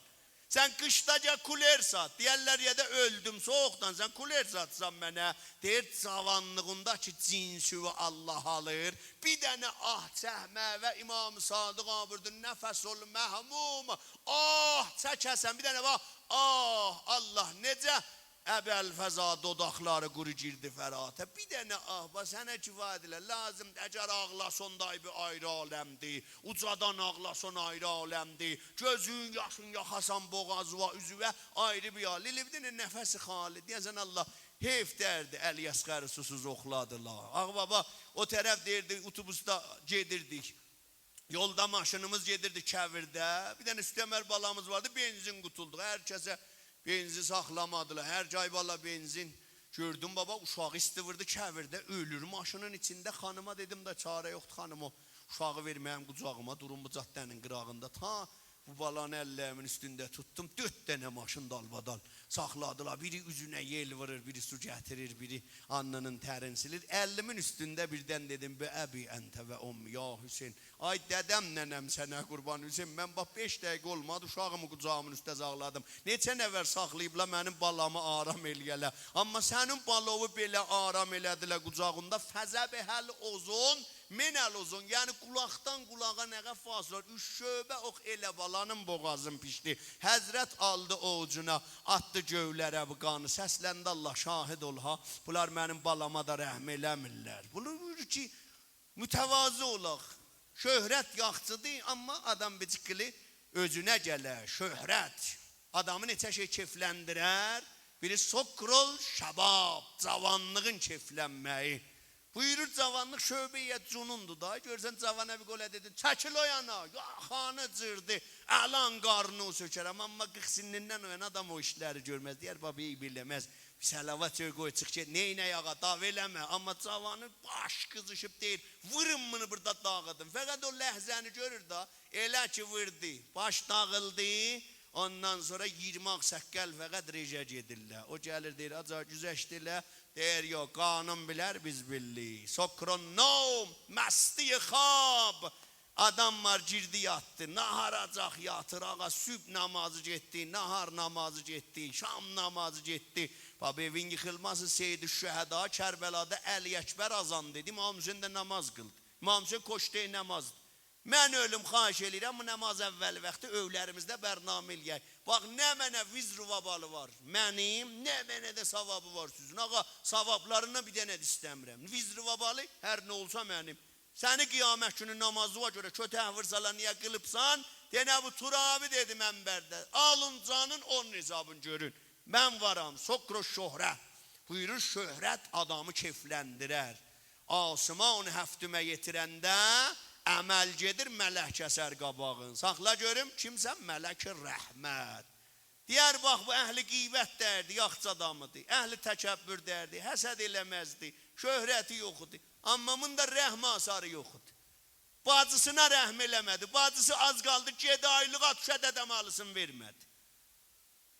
سن قیشدا گل کولر سات، دئیرلر: «یئده اؤلدوم سویوقدان، سن کولر ساتسان منه.» دئییر، جاوانلیغیندا کی جنسیوی آللاه آلیر، بیر دنه آه چکمه و امام صادق آقا بویوردو: «نفس المهموم»، آه چکه‌سن، بیر دنه باخ، آه، آللاه، نئجه ابوالفضل دوداقلاری قورو گیردی فراته. بیر دنه آه، باخ، سنه کفایت ائلر. لازیم، اگر آغلاسان، دای بیر آیری عالمدیر. اوجادان آغلاسان، آیری عالمدیر. گؤزون یاشین یاخاسان بوغازیوا، اوزووه، آیری بیر عالم. ائله بیر دنه نفس خالی. دئیه‌سن: «آللاه، حیف دردی، علی اصغری سوسوز اوخلادیلار.» آقا بابا او طرف، دئییردی، اتوبوسدا گئدیردیک. یولدا ماشینیمیز گئدیردی کویرده. بیر دنه سوت‌امر بالامیز واردی، بنزین قوتولدو. هر کسه بنزین ساخلامادیلار. هر کی: «آی بالا، بنزین.» گؤردوم بابا، اوشاغی ایستیردی کویرده، اؤلور ماشینین ایچینده. خانیما دئدیم: «دا چاره یوخدور خانیم، او اوشاغی وئر منیم قوجاغیما، دوروم بو جاده‌نین قیراغیندا، تا بو بالانی اللریمین اوستونده توتدوم.» دؤرد دنه ماشین دالبادال ساخلادیلار. بیری اوزونه یئل وورور، بیری سو گتیریر، بیری آلنی‌نین ترین سیلیر. اللی‌مین اوستونده بیردن دئدیم: «به ابی انت و امی یا حسین.» آی دده‌م، ننه‌م سنه قوربان حسین، من باخ، بئش دقیقه اولمادی، اوشاغیمی قوجاغیمین اوسته ساخلادیم. نئچه نفر ساخلاییبلار منیم بالامی آرام ائلیه‌لر. آمما سنین بالووو بئله آرام ائله‌دیلر قوجاغیندا. فذبح الاذن من الاذن. یعنی قولاقدان قولاغا نه قدر فاصله وار؟ اوچ شعبه اوخ ائله بالانین بوغازین پیچدی. حضرت آلدی اووجونا، آتدی گؤیلره بو قانی، سسلندی: «آللاه، شاهد اول ها، بونلار منیم بالاما دا رحم ائله‌میرلر.» بونو بویورور کی، متواضع اولاق. شهرت یاخشیدیر، آمما آدام بیر جیققیلی اؤزونه گله. شهرت آدامی نئچه شئی کئفلندیرر. بیری سکر الشباب، جاوانلیغین کئفلنمه‌یی. بویورور، جاوانلیق شعبهٔ جنوندور دا. گؤرورسن، جاوانا بیر قول دئدین: «چکیل او یانا، یاخانی جیردی، الان قارنینی سؤکرم.» آمما قیرخ سنّیندن او یانا آدام او ایشلری گؤرمز. دئیر: «بابا، عیب ائله‌مز، بیر صلوات چؤک، قوی چیخ گئت، نئینه‌یک آقا، دا ائله‌مه.» آمما جاوانین باشی قیزیشیب دئییر: «وورون بونو بورادا داغیدین.» فقط او لحظه‌نی گؤرور دا، ائله کی ووردو، باش داغیلدی. اوندان سونرا ایگیرمی آغ‌ساققال فقط رژه گئدیرلر. او گلیر، دئییر: «حاجی آقا، گذشت ائله.» دئییر: «یوخ، قانون بیلر، بیز بیللیک.» سکر النوم، مستی خواب. آدام وار، گیردی یاتدی، ناهاراجاق یاتیر، آقا، صبح نمازی گئتدی، ناهار نمازی گئتدی، شام نمازی گئتدی. بابا، ائوین ییخیلماسین، سیدالشهدا کربلادا علی اکبر اذان دئدی، امام حسین ده نماز قیلدی. امام حسین کشته نمازدیر. من اؤلوم، خواهش ائله‌ییرم، بو نماز اول وقتی ائولریمیزده برنامه ائله‌یک. باخ، نمنه وزر و وبالی وار منیم، نمنه ده ثوابی وار سیزین. آقا، ثوابلاریندان بیر دنه ده ایسته‌میرم. وزر و وبالی هر نه اولسا منیم. سنی قیامت گونو نمازیوا گؤره کؤتک وورسالار، نییه قیلیبسان؟ دئنه بو ترابی دئدی منبرده: «آلین جانین، اونون حسابینی گؤرون. من وارام.» سکر الشهرة. بویورور، شهرت آدامی کئفلندیرر. آسمان هفتمه یئتیرنده عمل گئدیر، ملک کسر قاباغین. ساخلا گؤروم، کیمسن؟ ملک رحمت. دئیر: «باخ، بو اهل غیبت دئییردی، یاخشی آدام ایدی. اهل تکبر دئییردی، حسد ائله‌مزدی، شهرتی یوخ ایدی. آمما بوندا رحم آثاری یوخ ایدی. باجیسینا رحم ائله‌مه‌دی. باجیسی آز قالدی گئده آیلیغا، دوشه ده دماغلیسینی وئرمه‌دی.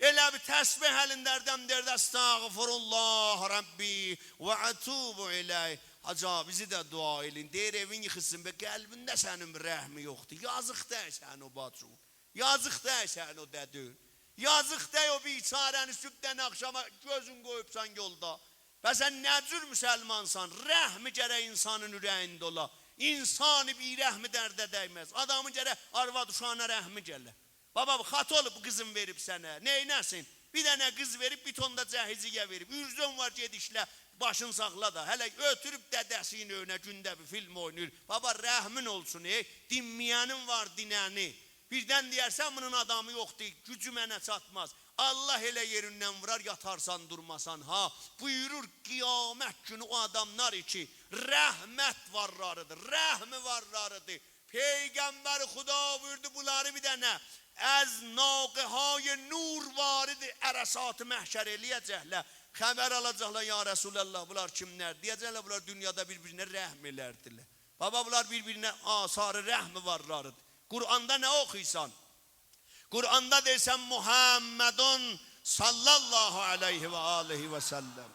ائله بیر تسبیح الینده هردن دئییردی: أستغفر الله ربی و أتوب إلیه.» حاجی آقا، بیزی ده دعا ائله‌یین. دئییر: ائوین ییخیلسین، به قلبینده سنین رحمی یوخدور. یازیق دئییل سنین او باجین. یازیق دئییل سنین او دده‌ن. یازیق دئییل او بیچاره‌نی، صبحدن آخشاما گؤزون قویوبسان یولدا. بس سن نه جور مسلمانسان؟ رحم گرک انسانین اوره‌یینده اولا. انسان بی‌رحم درده دیمز. آدامین گرک آرواد اوشاغینا رحمی گله. بابا، بو خطا اولوب، بو قیزین وئریب سنه. نئینه‌سین؟ بیر دنه قیز وئریب، بیر تون دا جهیزیه وئریب. عرضه‌ن وار، گئت ایشله، باشین ساخلا دا. هله اؤتوروب دده‌سینین ائوینه، گونده بیر فیلم اویناییر. بابا، رحمین اولسون، ای. دینمه‌یه‌نین وار دینه‌نی. بیردن دئیرسن بونون آدامی یوخدور، گوجو منه چاتماز. الله ائله یئریندن وورار، یاتارسان، دورماسان ها. بویورور، قیامت گونو او آداملار کی رحمت وارلاریدیر، رحم وارلاریدیر. پیغمبر خدا بویوردو، بونلاری بیر دنه از ناقه‌های نور وارد عرصات محشر ائله‌یه‌جکلر. خبر آلاجاقلار: «یا رسول‌الله، بونلار کیملر؟» دئیه‌جکلر: «بونلار دونیادا بیر-بیرینه رحم ائلردیلر.» بابا، بونلار بیر-بیرینه آثار رحم وارلاریدیر. قرآندا نه اوخویورسان؟ قرآندا دئسن: «محمد صلی الله علیه و آله و سلم.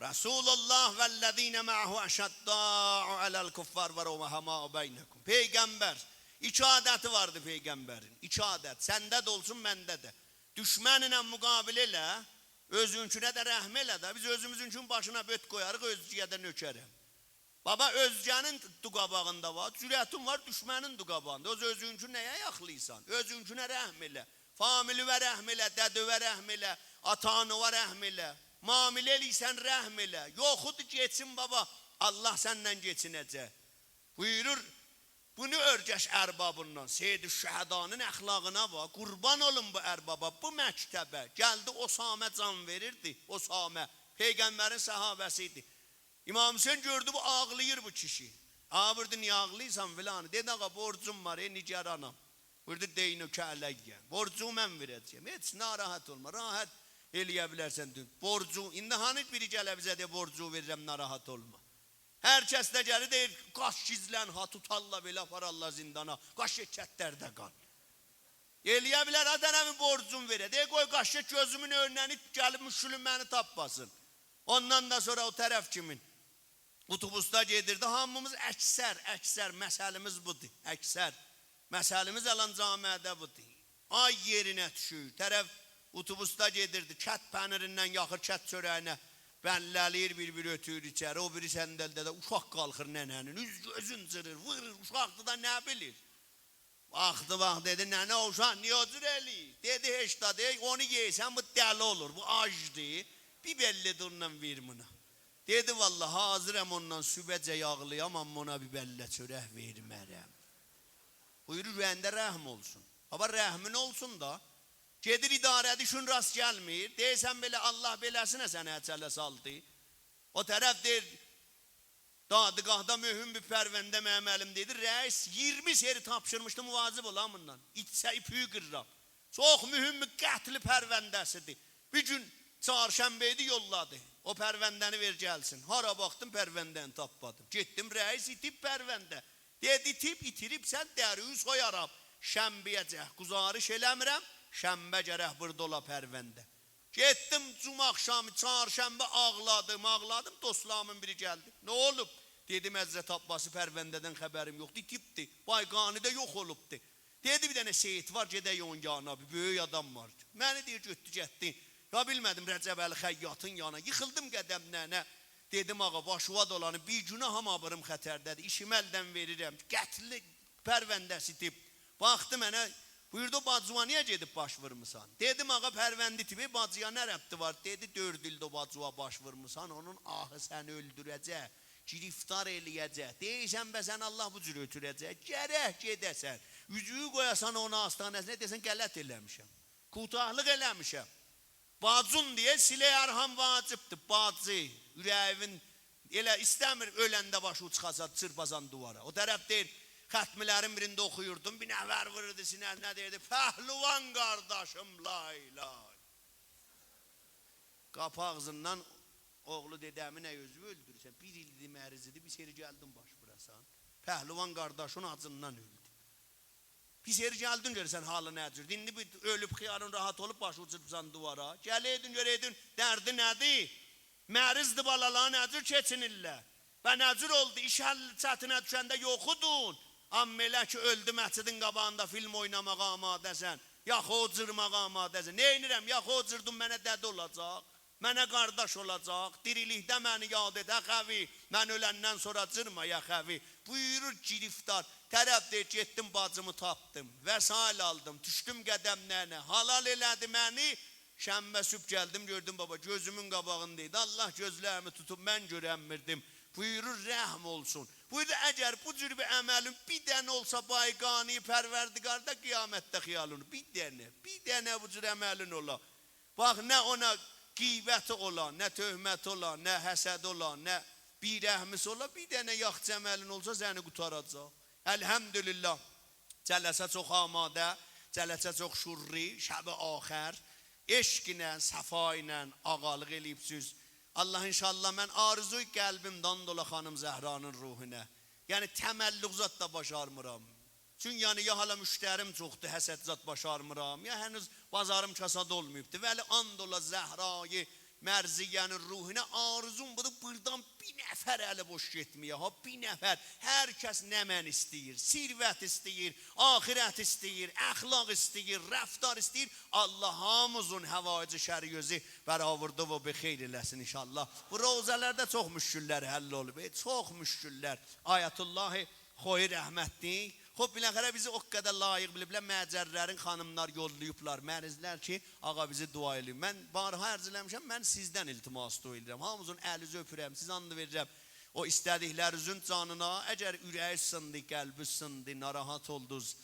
رسول الله والذین معه أشداء علی الکفار و رحماء بینهم.» پیغمبر، ایکی عادتی واردی پیغمبرین. ایکی عادت. سنده ده اولسون، منده ده. دوشمنینن مقابله ائله، اؤزونکونه ده رحم ائله ده. بیز اؤزوموزونکونون باشینا بؤرک قویاریق، اؤزگه‌یه ده نؤکرم. بابا، اؤزگه‌نین دو قاباغیندا وار. جرأتین وار، دوشمنین دو قاباغیندا. اؤز اؤزونکونو نییه آیاقلاییرسان؟ اؤزونکونه رحم ائله. فامیلیوه رحم ائله، دده‌وه رحم ائله، آتا-آناوا رحم ائله. معامله ائله‌ییرسن، رحم ائله. یوخودور، کئچین بابا، الله سنینن کئچینه‌جک. بویورور، بونو اؤرگش اربابیندان. سیدالشهدانین اخلاقینا باخ، قوربان اولوم بو اربابا، بو مکتبه. گلدی، اسامه جان وئریردی، اسامه. پیغمبرین صحابه‌سی ایدی. امام حسین گؤردو، بو آغلاییر بو کیشی. آغا بویوردو: «نییه آغلاییرسان فلانی؟» دئدی: «آغا، بورجوم وار، ائ، نگرانام.» بویوردو: «دینک علیّ. بورجونو من وئره‌جه‌یم. هئچ ناراحت اولما، راحت ائله‌یه بیلرسن.» دئدی: «بورجو، ایندی هانی بیری گله بیزه دئیه بورجو وئریرم، ناراحت اولما.» هر کس ده گلیر، دئییر: «قاچ گیزلن ها، توتارلار بئله، آپارارلار زندانا. قاچ گئت کتلرده قال.» ائله‌یه بیلر آدام بورجون وئره؟ دئییر: «قوی قاچ گئت گؤزومون اؤنوندن، ایت گلیب مشکلین منی تاپماسین.» اوندان دا سونرا او طرف کیمین اتوبوسدا گئدیردی. هامیمیز اکثر، اکثر مثلیمیز بودور. اکثر مثلیمیز الان جامعه‌ده بودور. آی یئرینه دوشور. طرف اتوبوسدا گئدیردی، کت پنیریندن یاخیر کت چؤره‌یینه، بلله‌له‌ییر، بیر-بیر اؤتورور ایچری. او بیری صندلده ده اوشاق قالخیر ننه‌نین، اوز گؤزون جیریر، وورور. اوشاقدیر دا، نه بیلیر؟ باخدی، باخدی، دئدی: «ننه، اوشاق نییه او جور ائله‌ییر؟» دئدی: «هئچ دا.» دئییر: «اونو یئییرسن، بو دلی اولور، بو آجدیر. بیر بلله ده اوندان وئر بونا.» دئدی: «والله، حاضرم اوندان صبحه‌جک آغلایام، آمما اونا بیر بلله چؤرک وئرمه‌رم.» بویورور، اوره‌یینده رحم اولسون. بابا، رحمین اولسون دا. گئدیر اداره‌ده ایشین راست گلمیر، دئییرسن بئله: «الله بئله‌سینه سنی اجله سالدی.» او طرف دئییر: «دادگاهدا مهم بیر پرونده، منیم الیمده ایدی. رئیس ایگیرمی سری تاپشیرمیشدی، مواظب اول ها بوندان. ایتسه ایپیوی قیررام. چوخ مهم بیر قتل پرونده‌سیدیر.» بیر گون چهارشنبه ایدی، یوللادی: «او پرونده‌نی وئر گلسین.» هارا باخدیم، پرونده‌نی تاپمادیم. گئتدیم، رئیس ایتیب پرونده. دئدی: «تیپ ایتیریبسن، دریوی سویارام. شنبه‌یه‌جک گزارش ائله‌میرم، شنبه گرک بورادا اولا پرونده.» گئتدیم جمعه آخشامی، چهارشنبه آغلادیم، آغلادیم. دوستلاریمین بیری گلدی: «نه اولوب؟» دئدیم: «حضرت عباسی، پرونده‌دن خبریم یوخدور، ایتیبدی. بایقانی دا یوخ اولوبدو.» دئدی: «بیر دنه سید وار، گئدک اونون یانینا، بیر بؤیوک آدام وار.» منی دئییر گؤتدو گئتدی. یا بیلمه‌دیم رجب‌علی خیاطین یانینا. ییخیلدیم قدملرینه. دئدیم: «آغا، باشیوا دولانیم، بیر گوناهم، آبریم خطرده‌دیر، ایشیمی الدن وئریرم.» قتل پرونده‌سی ایتیب. باخدی منه، بویوردو: «او باجیوا نییه گئدیب باش وورموسان؟» دئدیم: «آغا، پرونده ایتیب، باجییا نه ربطی وار؟» دئدی: «دؤرد ایلدیر او باجیوا باش وورموسان، اونون آهی سنی اؤلدوره‌جک، گرفتار ائله‌یه‌جک. دئییرسن به سنی الله بو جور اؤتوره‌جک، گرک گئده‌سن، اوزویو قویاسان اونون آستانه‌سینه، دئیه‌سن غلط ائله‌میشم، کوتاهلیق ائله‌میشم.» باجین دئیه صله ارحام واجبدیر. باجی، اوره‌یین ائله ایسته‌میر اؤلنده باشی چیخاسان، چیرپاسان دیوارا. او طرف دئییر، ختمه‌لرین بیرینده اوخویوردوم، بیر نفر ووروردو سینه‌سینه، دئییردی: «پهلوان قارداشیم، لای لای.» قاپی آغزیندان: «اوغلو، دده‌می نه اؤزووو اؤلدورورسن؟ بیر ایلدیر مریضیدیر، بیر سری گلدین باش ووراسان. پهلوان قارداشین آجیندان اؤلدو. بیر سری گلدین گؤره‌سن حالی نه جوردور؟ ایندی بو اؤلوب خیالین راحت اولوب، باشی چیرپیسان دیوارا؟ گله‌یدین گؤره‌یدین دردی نه‌دیر؟ مریضدیر، بالالاری نه جور کئچینیرلر؟ و نه جور اولدو؟ ایش حل چتینه دوشنده یوخودون. آمما ائله کی اؤلدو، مسجدین قاباغیندا فیلم اویناماغا آماده‌سن، یاخا اوجورماغا آماده‌سن. نئینیرم؟ یاخا اوجوردوم، منه دده اولاجاق، منه قارداش اولاجاق، دیریلیکده منی یاد ائت، اخوی، من اؤلندن سونرا جیرما، اخوی.» بویورور گرفتار. طرف دئییر: «گئتدیم، باجیمی تاپدیم، وسایل آلدیم، دوشدوم قدملرینه، حلال ائله‌دی منی. شنبه صبح گلدیم، گؤردوم بابا گؤزومون قاباغیندا ایدی، الله گؤزلریمی توتوب، من گؤرنمیردیم.» بویورور: «رحم اولسون.» بویوردو: «اگر بو جور بیر عملین بیر دنه اولسا بایگانی پروردگاردا، قیامتده خیالین، بیر دنه، بیر دنه بو جور عملین اولا، باخ، نه اونا غیبتی اولا، نه تهمتی اولا، نه حسدی اولا، نه بی‌رحمیسی اولا، بیر دنه یاخشی عملین اولسا سنی قوتاراجاق.» الحمدلله، جلسه چوخ آماده، جلسه چوخ شورلی، شب آخر عشق ایله، صفا ایله آغالیق ائله‌ییبسیز. الله ان‌شاءالله، من آرزوی قلبیمدن دولا خانیم زهرانین روحونا. یعنی تملق زاد دا باشارمیرام. چون یعنی یا حالا مشتریم چوخدور، حسد زاد باشارمیرام، یا هنوز بازاریم کاساد اولماییبدی. ولی آند اولا زهرای مرضیه‌نین روحونا، آرزوم بودور، بوردان بیر نفر الی بوش گئتمه‌یه ها، بیر نفر. هر کس نمنه ایسته‌ییر، ثروت ایسته‌ییر، آخرت ایسته‌ییر، اخلاق ایسته‌ییر، رفتار ایسته‌ییر. الله هامیزین حوایج شرعی اؤزو برآورده و به خیر ائله‌سین ان‌شاءالله. بو روضه‌لرده چوخ مشکل‌لر حل اولوب، ائ، چوخ مشکل‌لر. آیت‌الله خویی رحمتلیک. خوب، بالاخره بیزی او قدر لایق بیلیبلر، معجرلرین خانیملار یوللاییبلار، مریضلر کی، آغا، بیزی دعا ائله‌یین. من بارها عرض ائله‌میشم، من سیزدن التماس دعا ائله‌ییرم. هامیزین الیزی اؤپورم، سیز آند وئریرم او ایسته‌دیکلرینیزین جانینا. اگر اوره‌یی سیندی، قلبی سیندی، ناراحت اولدونوز،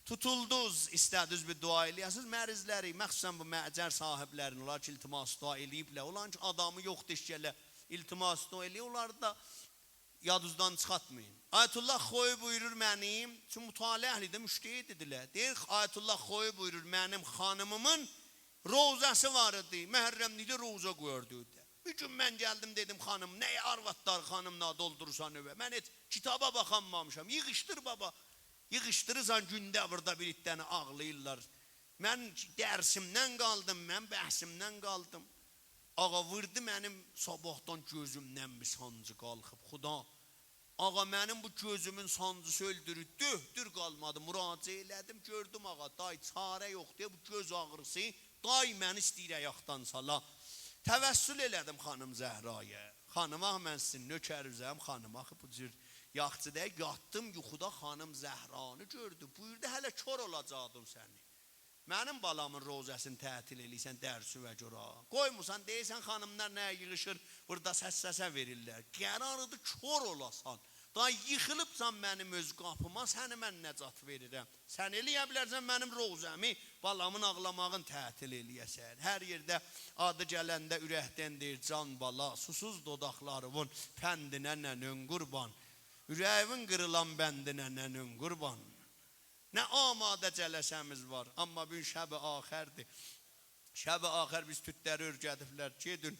توتولدونوز، ایسته‌دینیز بیر دعا ائله‌یه‌سینیز، مریضلری، مخصوصاً بو معجر صاحیبلرین، اونلار کی، التماس دعا ائله‌ییبلر، اولارین کی، آدامی یوخدور، ائشیگه‌لر، التماس دعا ائله‌ییر، اونلاری دا یادینیزدان چیخارتمایین. آیت‌الله خویی بویورور منیم، چون مطالعه اهلی‌دیر، مجتهددیرلر. دئییر، آیت‌الله خویی بویورور، منیم خانیمیمین روضه‌سی وار ایدی، محرم‌لیکده روضه قویاردی ائوده. بیر گون من گلدیم، دئدیم: «خانیم، نییه آروادلاری، خانیملاری دولدورورسان ائوه؟ من هئچ کیتابا باخانمامیشام.» «ییغیشدیر، بابا.» ییغیشدیریرسان، گونده بورادا بیر ایکی دنه آغلاییرلار. من درسیمدن قالدیم، من بحثیمدن قالدیم. آغا، ووردو منیم صاباحدان گؤزومدن بیر سانجی قالخیب، خدا. آغا، منیم بو گؤزومون سانجیسی اؤلدورور، دؤهدور قالمادی. مراجعه ائله‌دیم، گؤردوم، آغا، دای چاره یوخدور، بو گؤز آغریسی، دای منی ایسته‌ییر آیاقدان سالا. توسل ائله‌دیم خانیم زهرایا. خانیم آخی، من سیزین نؤکرینیزم، خانیم آخی بو جور یاخچی دئییل. یاتدیم یوخودا، خانیم زهرانی گؤردوم. بویوردو: «هله کور اولاجاقدین سنی. منیم بالامین روضه‌سینی تعطیل ائله‌ییرسن درسیوه گؤره. قویموسان، دئییرسن خانیملار نه ییغیشیر، بورادا سس-سسه وئریرلر. قرار ایدی کور اولاسان. دا ییخیلیبسان منیم اؤز قاپیما، سنی من نجات وئریرم. سن ائله‌یه بیلرسن منیم روضه‌می، بالامین آغلاماغینی تعطیل ائله‌یه‌سن؟» هر یئرده آدی گلنده اورکدن دئییر: «جان بالا، سوسوز دوداقلاریوین پندینه ننه‌ن قوربان، اوره‌ییوین قیریلان بندینه ننه‌ن قوربان.» نه آماده جلسه‌میز وار، آمما بو گون شب آخردیر. شب آخر بیز توتلری اؤرگدیبلر: «گئدین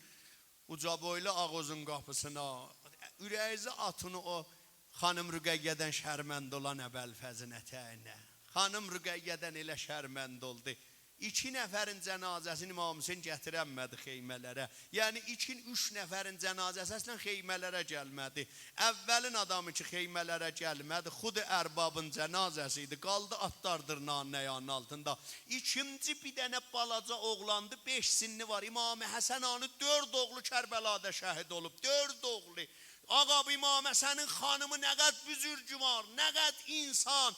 اوجا بویلو آغ‌اوزون قاپیسینا، اوره‌یینیزی آتین او خانیم رقیه‌دن شرمنده اولان ابوالفضلین اته‌یینه. خانیم رقیه‌دن ائله شرمنده اولدو. ایکی نفرین جنازه‌سینی امام حسین گتیرنمه‌دی خیمه‌لره. یعنی، ایکین، اوچ نفرین جنازه‌سی اصلاً خیمه‌لره گلمه‌دی. اولین آدامی کی خیمه‌لره گلمه‌دی، خود اربابین جنازه‌سی ایدی. قالدی آتلار دیرناغین آیاغینین آلتیندا. ایکینجی بیر دنه بالاجا اوغلاندی، بئش سنّی وار. امام حسن آقانین دؤرد اوغلو کربلادا شهید اولوب. دؤرد اوغلو. آقا، بو امام حسنین خانیمی نه قدر بزرگوار، نه قدر انسان.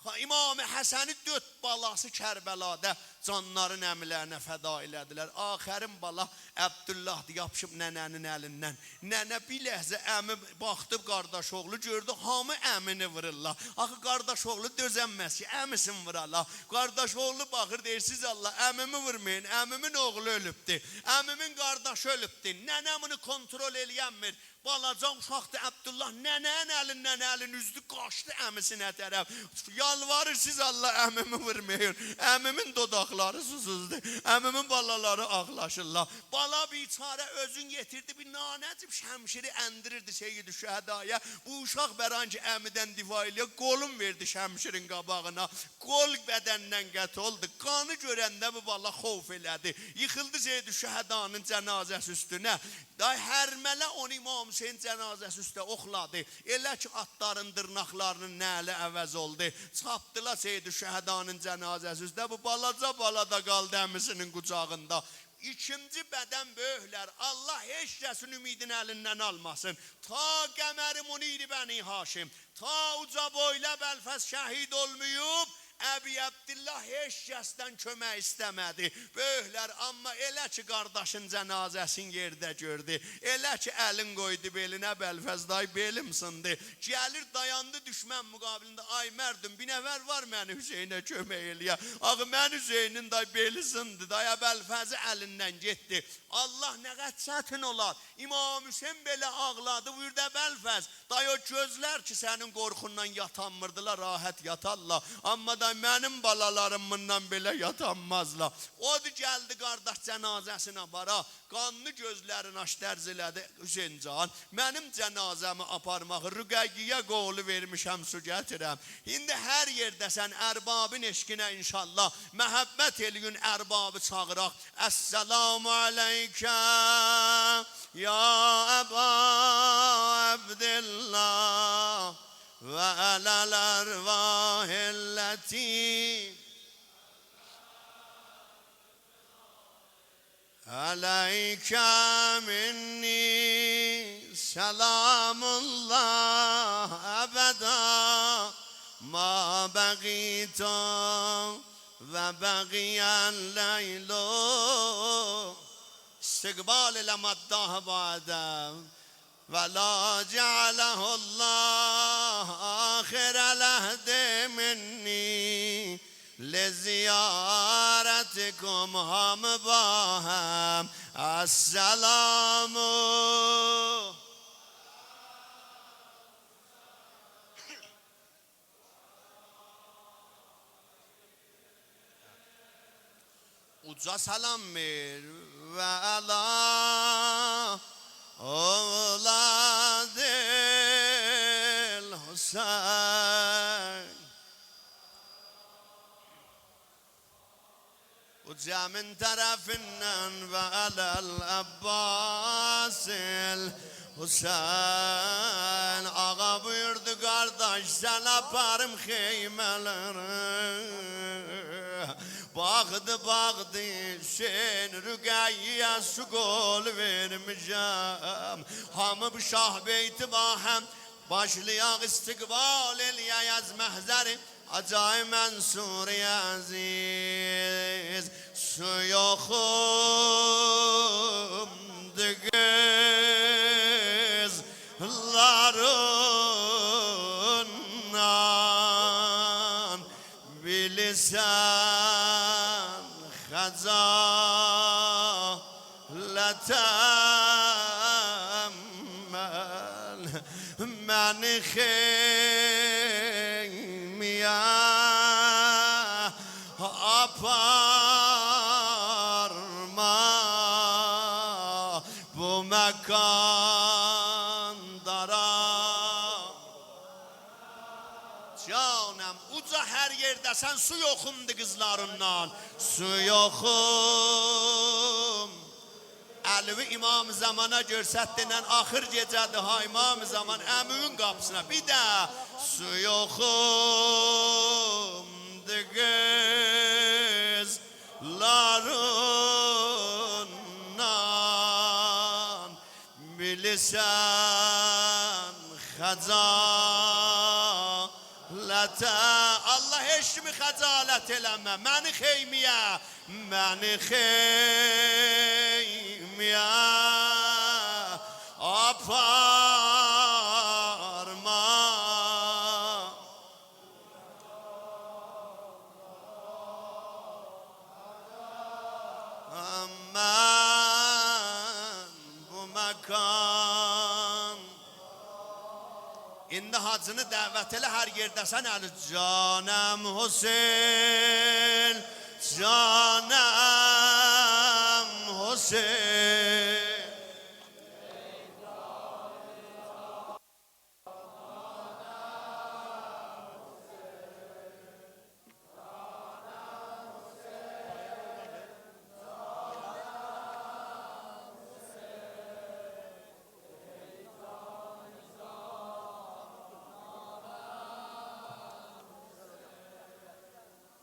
خا-، امام حسنین دؤرد بالاسی کربلادا جانلارین عمی‌لرینه فدا ائله‌دیلر. آخرین بالا عبدالله‌دیر، یاپیشیب ننه‌نین الیندن. ننه بیر لحظه، عمی باخدی، قارداش اوغلو گؤردو، هامی عمینی وورورلار. آخی قارداش اوغلو دؤزنمز کی عمیسینی وورالار. قارداش اوغلو باخیر، دئییر: «سیز الله، عمیمی وورمایین، عمیمین اوغلو اؤلوبدور. عمیمین قارداشی اؤلوبدور.» ننه بونو کنترل ائلیه‌نمیر. بالاجا اوشاقدیر عبدالله، ننه‌نین الیندن الینی اوزدو، قاچدی عمیسینه طرف. یالواریر: «سیز الله، عمیمی وورمایین. عمیمین دوداقلاری سوسوزدور. عمیمین بالالاری آغلاشیرلار.» بالا بیچاره اؤزون یئتیردی بیر نانه‌جیک شمشیری، اندیریردی سیدالشهدایا. بو اوشاق برای این کی عمیدن دفاع ائلیه، قولون وئردی شمشیرین قاباغینا. قول بدندن قطع اولدو. قانی گؤرنده بو بالا خوف ائله‌دی. ییخیلدی سیدالشهدانین جنازه‌سی اوستونه. دای هرمله اونو امام حسین جنازه‌سی اوسته اوخلادی. ائله کی آتلارین دیرناقلارینین نعلی عوض اولدو. چاپدیلار سیدالشهدانین جنازه‌سی اوسته. بو بالاجا بالا دا قالدی عمیسینین قوجاغیندا. ایکینجی بدن، بؤیوکلر، الله هئچ کسین امیدینی الیندن آلماسین. تا قمر منیر بنی‌هاشم، تا اوجا بویلو ابوالفضل شهید اولماییب، ابی‌عبدالله هئچ کسدن کؤمک ایسته‌مه‌دی. بؤیوکلر، اما ائله کی قارداشین جنازه‌سینی یئرده گؤردو، ائله کی الین قویدو بئلینه، ابوالفضل دای بئلیم سیندی. گلیر دایاندی دوشمن مقابلینده: «آی مردم، بیر نفر وار منی حسینه کؤمک ائلیه؟ آخی من حسینین دای بئلی سیندی، دای ابوالفضل الیندن گئتدی.» الله، نه قدر چتین اولار. امام حسین بئله آغلادی، بویوردو: «ابوالفضل، دای او گؤزلر کی سنین قورخوندان یاتانمیردیلار، راحت یاتارلار. اما دای منیم بالالاریم بوندان بئله یاتانمازلار.» اودور گلدی قارداش جنازه‌سینی آپارا. قانلی گؤزلرینی آچدی، عرض ائله‌دی: «حسین جان، منیم جنازه‌می آپارماغی رقیه‌یه قولو وئرمیشم، سو گتیرم.» ایندی هر یئرده‌سن، اربابین عشقینه ان‌شاءالله محبت ائله‌یین، اربابی چاغیراق. السلام علیک یا ابا عبدالله و علی الارواح التی علیک منی سلام الله ابدا ما بقیت و بقی اللیل. استقبال ائله مداحی با ادب. و لا جعله الله آخر العهد منی لزیارتکم. هامی با هم: السلام. اوجا سلام وئر. و علی اولاد الحسین. بو جمعین طرفیندن: و علی العباس الحسین. آقا بویوردو: «قارداش، سن آپاریم خیمه‌لره.» باخدی، باخدی، حسین، رقیه‌یه سو قولو وئرمیشم. هامی بو شاه بیتی با هم باشلایاق استقبال ائلیک از محضر آقای منصور عزیز. سو یوخومدو قیزلاریندان، بیلیرسن خجالتم من. منی خیمه‌یه آپارما، بو مکان دارا یئرده‌سن، سو یوخومدور قیزلاریندان. سو یوخوم. الیوی امام زمانا گؤرست، دئنن آخر گئجه‌دیر ها، امام زمان، عمیوین قاپیسینا. بیر ده سو یوخومدور قیزلاریندان. بیلیرسن خجالته. الله، هئچ کیمی خجالت ائله‌مه. منی خیمیه، منی خیمیه آپارما. من بو مکان. ایندی حاجینی دعوت ائله، هر یئرده‌سن، الی. جانم حسین، جانم حسین.